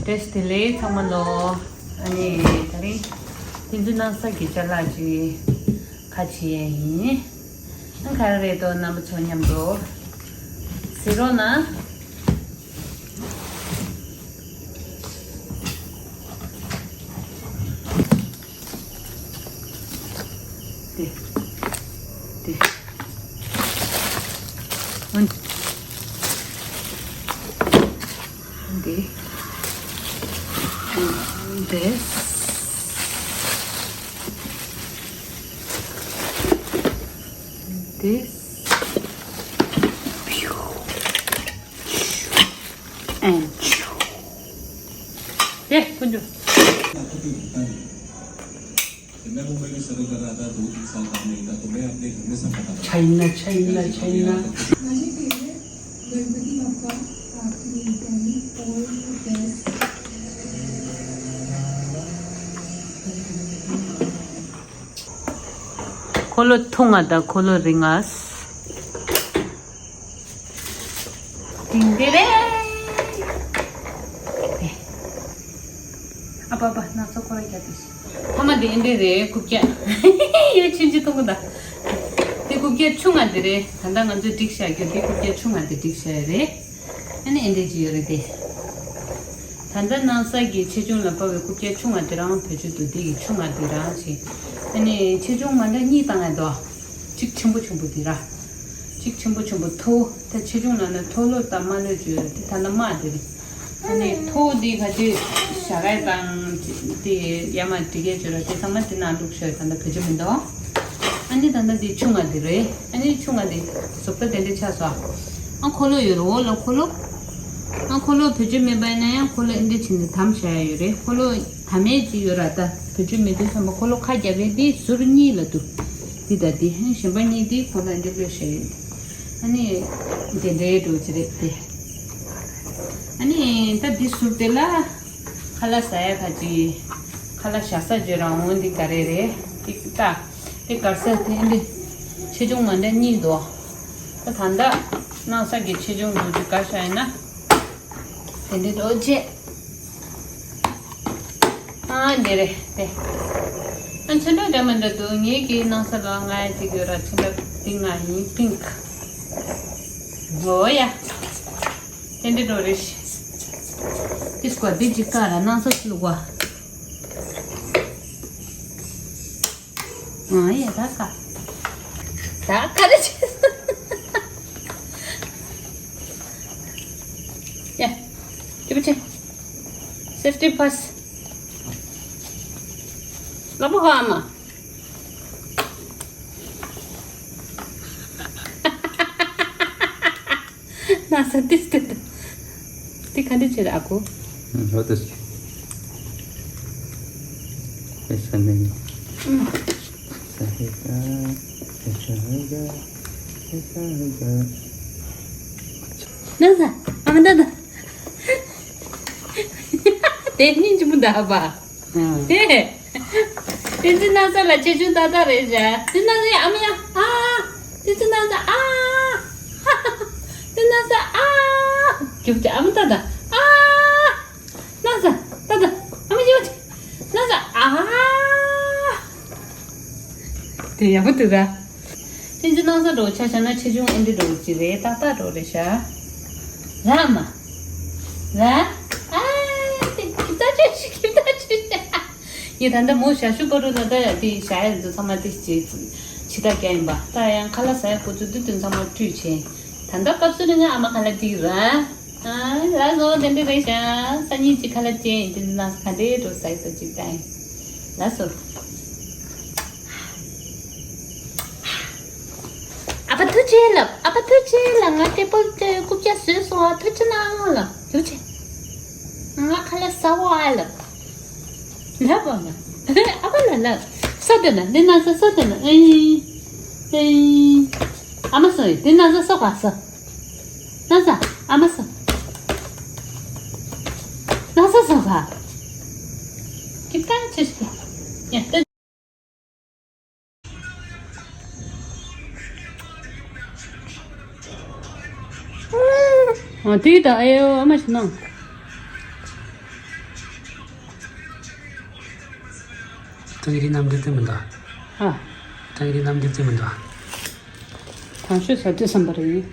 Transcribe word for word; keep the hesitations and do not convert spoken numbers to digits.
བཀྲ་ཤིས་བདེ་ལེགས་ཚང་མ་ལོ། ཨ་ནི་དེ་རིང་བསྟན་འཛིན་སྣང་ས་གི་ཅ་ལག་ཅིག་ཁ་ཕྱེ་ཡས་ཡིན། ཨ་ག་རེ་རེད་དོ། རྣམ་པ་ཚོ་མཉམ་དུ་གཟིགས་རོགས་གནང་། འདི། འདི། འོན། འདི། འདི། འདི། And འདི། ཀུན་འཇུ། China, China, China. Ganpati बप्पा आपके लिए और बेस्ट। འཁོར་ལོ་ཐུང་ང་དང་འཁོར་ལོ་རིང་ང་། དེ་འདི་རེད། ཨ་པ་པ་སྣ་ཚོགས་ཁོ་ར་རྒྱབ་དེ། ཕ་མ་དེ་འདི་རེད། རྐུབ་བཀྱག་ཡ་ཆུང་ཆུང་གཏོང་གི་ད། དེ་རྐུབ་བཀྱག་ཆུང་ང་དེ་རེད། ད་ལྟ་ང་ཚོས་སྒྲིག་བཞག་རྒྱུ་དེ་རྐུབ་བཀྱག་ཆུང་ང་དེ་སྒྲིག་བཞག་ཡོད་རེད། ཨ་ནི་ཨེ་འདྲས་ཅིག་ཡོད་རེད་དེ། ད་ལྟ་སྣང་ས་གི་ཆེ་ཆུང་ལ་དཔག་པའི་རྐུབ་བཀྱག་ཆུང་ང་དེ་རང་བེད་སྤྱོད་འདུག་དེ་ཡི་ཆུང་ང་དེ་རང་ཞིག་ཨ་ནི་ཆེ་ཆུང་མ་འདྲ་གཉིས་བཏང་ཡ་འདུག་གཅིག་ཆེན་པོ་ཆེན་པོ་དེ་ར། གཅིག་ཆེན་པོ་ཆེན་པོ་མཐོ་བོ། ད་ཆེ་ཆུང་ལབ་ན་མཐོ་ལོ་དང་དམའ་ལོ་བརྗོད་དེ། ད་ལྟ་དམའ་དེ་རེད། ཨ་ནི་མཐོ་བོ་དེ་ག་ཅིག་ཞྭ་གའི་དང་དེ་ཡ་མ་འགྲིག་གས་བརྗོད་ར། དེ་ཚང་མ་དེ་ནང་བླུགས་ཤོག་ད་ལྟ་བེད་སྤྱོད་མི་འདུག་ཨ་ནི་ད་ལྟ་དེ་ཆུང་ང་དེ་རེད། ཨ་ནི་ཆུང་ང་དེ་བཟོ་ལྟ་དེ་འདྲ་ཆགས་སོང་། ཨ་འཁོར་ལོ་ཡོད་རེད། འོ་ལ་འཁོར་ལོ། ཨ་འཁོར་ལོ་བེད་སྤྱོད་མེད་པ་ཡིན་ན་ཡང་འཁོར་ལོ་ཨེ་འདྲ་བྱས་ནས་དམ་བཞག་ཡ་ཡོད་རེད། འཁོར་ལོ་དམ་ཡས་ཅིག་ཡོད་ར། ད་བེད་སྤྱོད་མེད་དུས་ཙམ་པ་འཁོར་ལོ་ཁ་རྒྱབ་ཡས་དེ་ཟུར་གཉིས་ལ་འདུག་འདི་དང་འདི། ཨ་གཞན་པ་གཉིས་དེ་འཁོར་ལོ་ཨེ་འདྲ་བླུགས་བཞག་ཡོད། ཨ་ནི་དེ་འདྲའི་འགྲོ་གི་རེད་དེ། ཨ་ནི་ད་འདི་ཟུར་དེ་ལ་ཁ་ལག་ཟ་ཡ་ག་ཅིག་ཁ་ལག་བཞག་ས་བརྗོད་རང་འོང་འདི་ག་རེ་རེད། འདི་ད་དེ་གར་ས་དེ་འདི་ཆེ་ཆུང་མ་འདྲ་གཉིས་འདུག་ད་ད་ལྟ་སྣང་ས་གི་ཆེ་ཆུང་འདུག་ཅིག་ག་ཤ་ཡིན་ན། དེ་འདྲའི་རྡོ་རྗེ། ཨ་འདི་རེད་དེ། ཨ་ཆེན་པོ་འདྲ་མི་འདྲ་འདུག་ངེད་ཀྱི་སྣང་ས་ལ་ང་ཡ་གཅིག་ཡོད་ར། ཆེན་པོ་འདི་ང་ཡིན། པིང་ཀི། འོ་ཡ། དེ་འདྲའི་རྡོ་རེད། ཏིས་ཀོ་འདི་གཅིག་ཀ་ར་སྣང་ས་ཅི་ལུག་བ། ཨ་ཡ་ད་ཀ་ད་ཀ་རེ་ཆེ། ཡ། ཅི་པ་ཆེ། སེབ་ཊི་ཕར་སི་ཊི། ལག་པ་ཧ་མ། ན་ས་ཏིས་ཏི་ཏི། ཏི་ག་འདི་ཆེ་ར་ཨ་ཁུ། ཧོ་ཏིས། ཨེ་ས་ནི། ས་ཧེ་ག་ཨེ་ས་ཧེ་ག་ཨེ་ས་ཧེ་ག་ན་ས་ཨ་མ་ད་ད། དེ་སྙིང་རྗེ་མོ་འདུག་པ། དེ། དེ་ཚོ་ན་ས་ལ་ཆེ་ཆུང་ཏག་ཏག་རེད་ཤག་དེ་ན་ས་ཨ་མ་ཡ་ཨ། དེ་ཚོ་ན་ས་ཨ། དེ་ན་ས་ཨ། རྒྱུག་ཅིག་ཨ་མ་ཏག་ཏག་ཨ། ན་ས་ཏག་ཏག་ཨ་མ་རྒྱུག་ཅིག་ན་ས་ཨ། དེ་ཡག་པོ་འདུག་ག་དེ་ཚོ་སྣང་ས་འགྲོ་ཆ་བཞག་ན་ཆེ་ཆུང་ཨེ་འདྲ་འགྲོ་གི་ཅིག་རེད། ཏག་ཏག་འགྲོ་རེད་ཤག་ར་མ། ར། ཨ། དེ་ཁྱིམ་ཚང་ཆོས་ཤིག་ཁྱིམ་ཚང་ཆོས་ཤིག་ངས་ད་ལྟ་མོ་ཞ་ཞུ་པ་རུ་ལ་ད་ཡ་དེ་ཞ་ཡ་ཚོ་ཚང་མ་དེ་ཅིག་ཕྱི་ཐག་རྒྱག་ཡིན་པ། ད་ཡང་ཁ་ལག་ཟ་ཡ་ཁོ་ཚོ་དུས་དུས་ཚང་མ་བཀྲུས་བྱས། ད་ལྟ་སྐབས་སུ་ནི་ང་ཨ་མ་ཁ་ལག་སྒྲིག་ར། ཨ། ལགས་སོ། དེ་འདྲ་རེད་ཤག་སང་ཉིན་ཅིག་ཁ་ལག་ཅན་ཡིན་དུས་ན་ས་ག་འདྲའི་འགྲོ་ཟ་ཡི་ས་ཅིག་ད་ཡིན། ལགས་སོ། ཨ་ཕ་ཐུགས་རྗེ་ལབ། ཨ་ཕ་ཐུགས་རྗེ་ལབ། ང་ཊེ་བལ་དེ་རྐུབ་བཀྱག་བཟོས་སོང་། ཨ་ཐུགས་རྗེ་གནང་ལབ། ཐུགས་རྗེ། ང་ཁ་ལག་ཟ་བ་ཨ་ལབ། ལབ་པ་ང་། ཨ་ཕ་ལ་ལབ། ས་དེ་ན་འདི་ན་ས་ས་དེ་ན་ཨེ། ཨེ། ཨ་མ་སོ་ཡི་འདི་ན་ས་ས་ག་ས། ན་ས་ཨ་མ་ས། ན་ས་ས་ག་ཁྱི་ཀ་ཆེ་ཤི་ཡ་ཏ། ཨ་དེ་ད་ཨེ་ཨ་མ་ཤི་ན། ཐང་རི་རྣམ་འགྱུར་དེ་མི་འདུག་ཨ། ཐང་རི་རྣམ་འགྱུར་དེ་མི་འདུག་དང་ཤོས་ཟ་དུས་བསམ་པ་རེད།